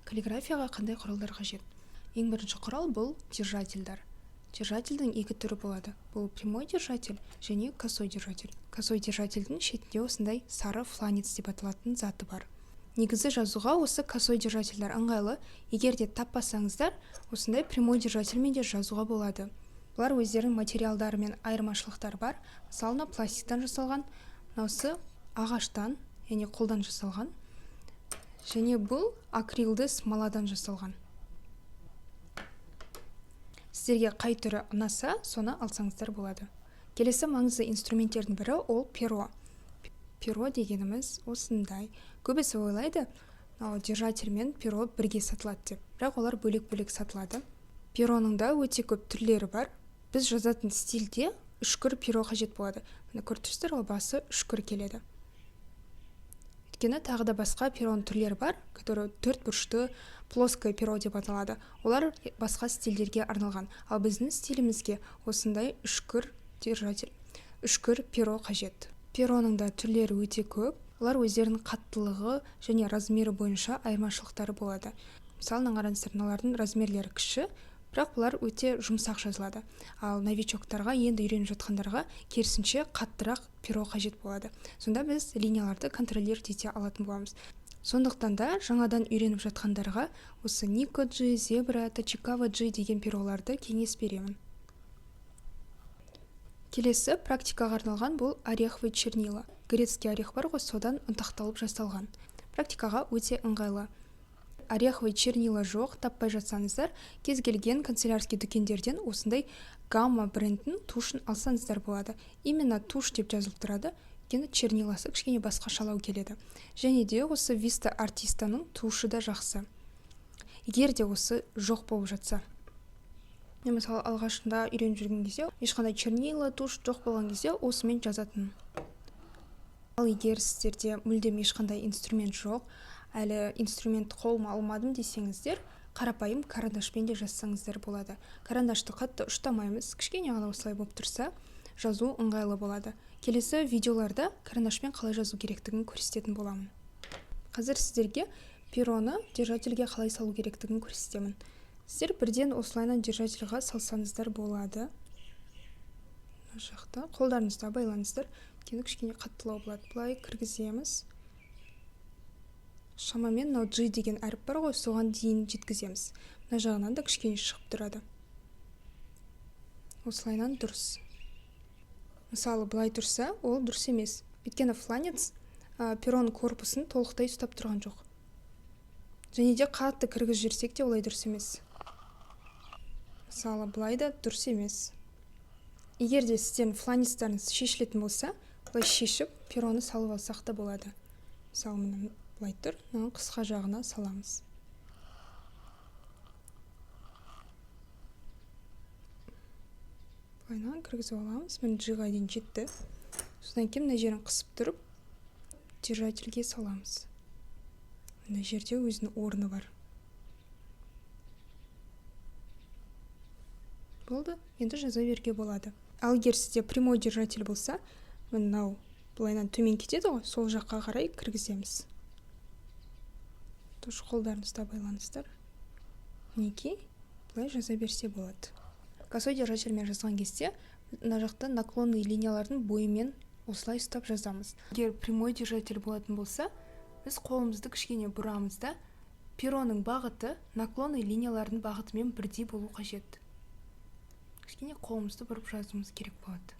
Каллиграфияға қандай құралдар қажет? Ең бірінші құрал — бұл держательдар. Держательдің екі түрі болады: бұл прямой держатель және косой держатель. Косой держательдің шетінде осындай сары фланец деп аталатын заты бар. Негізі жазуға осы косой держательдер ыңғайлы. Егер де таппасаңыздар, осындай прямой держательмен де жазуға болады. Бұлар өздерінің материалдарымен айырмашылықтары бар. Мысалы, мынау пластиктан жасалған, мынаусы ағаштан, яғни қолдан жасалған, және бұл акрилді смоладан жасалған. Сіздерге қай түрі ұнаса, соны алсаңыздар болады. Келесі маңызды инструменттердің бірі — ол перо. Перо дегеніміз осындай. Көбісі ойлайды, мынау держатель мен перо бірге сатылады деп, бірақ олар бөлек-бөлек сатылады. Пероның да өте көп түрлері бар. Біз жазатын стильде үшкір перо қажет болады. Міне, көріп тұрсыздар ғой, басы үшкір келеді. Өйткені тағы да басқа пероның түрлері бар, который төрт бұрышты, плоское перо деп аталады. Олар басқа стильдерге арналған. Ал біздің стилімізге осындай үшкір держатель, үшкір перо қажет. Пероның да түрлері өте көп. Олар өздерінің қаттылығы және размері бойынша айырмашылықтары болады. Мысалы, мына қараңыздар, мыналардың размерлері кіші, бірақ бұлар өте жұмсақ жазылады. Ал новичоктарға, енді үйреніп жатқандарға, керісінше, қаттырақ перо қажет болады. Сонда біз линияларды контролировать ете алатын боламыз. Сондықтан да жаңадан үйреніп жатқандарға осы Нико G, Зебра, Тачикава G деген пероларды кеңес беремін. Келесі практикаға арналған бұл ореховый чернила. Грецкий орех бар ғой, содан ұнтақталып жасалған. Практикаға өте ыңғайлы. Ореховый чернила жоқ, таппай жатсаңыздар, кез келген канцелярский дүкендерден осындай Гамма брендінің тушын алсаңыздар болады. Именно тушь деп жазылып тұрады, өйткені черниласы кішкене басқашалау келеді. Және де осы Виста Артистаның тушы да жақсы, егер де осы жоқ болып жатса. Мен, мысалы, алғашында үйреніп жүрген кезде, ешқандай чернила, тушь жоқ болған кезде, осымен жазатынмын. Ал егер сіздерде мүлдем ешқандай инструмент жоқ, әлі инструмент қолыма алмадым десеңіздер, қарапайым карандашпен де жазсаңыздар болады. Карандашты қатты ұштамаймыз, кішкене ғана осылай болып тұрса, жазу ыңғайлы болады. Келесі видеоларда карандашпен қалай жазу керектігін көрсететін боламын. Қазір сіздерге пероны держательге қалай салу керектігін көрсетемін. Сіздер бірден осылайынан держательға салсаңыздар болады. Мына жақта қолдарыңызды абайлаңыздар, өйткені кішкене қаттылау болады. Былай кіргіземіз. Шамамен мынау G деген әріп бар ғой, соған дейін жеткіземіз. Мына жағынан да кішкене шығып тұрады. Осылайынан дұрыс. Мысалы, былай тұрса, ол дұрыс емес, өйткені фланец пероның корпусын толықтай ұстап тұрған жоқ. Және де қатты кіргізіп жіберсек те, олай дұрыс емес. Мысалы, былай да дұрыс емес. Егер де сіздердің фланецтарыңыз шешілетін болса, былай шешіп, пероны салып алсақ та болады. Мысалы, мына былай тұр, мынаның қысқа жағына саламыз. Былайынан кіргізіп аламыз. Міне, G-ға дейін жетті. Содан кейін мына жерін қысып тұрып, держательге саламыз. Мына жерде өзінің орны бар. Болды, енді жаза беруге болады. Ал егер сізде прямой держатель болса, мынау былайынан төмен кетеді ғой, сол жаққа қарай кіргіземіз. Тоже қолдарыңызды абайлаңыздар. Мінекей, былай жаза берсе болады. Косой держательмен жазған кезде мына жақта наклонный линиялардың бойымен осылай ұстап жазамыз. Егер прямой держатель болатын болса, біз қолымызды кішкене бұрамыз да, пероның бағыты наклонный линиялардың бағытымен бірдей болу қажет. Кішкене қолымызды бұрып жазуымыз керек болады.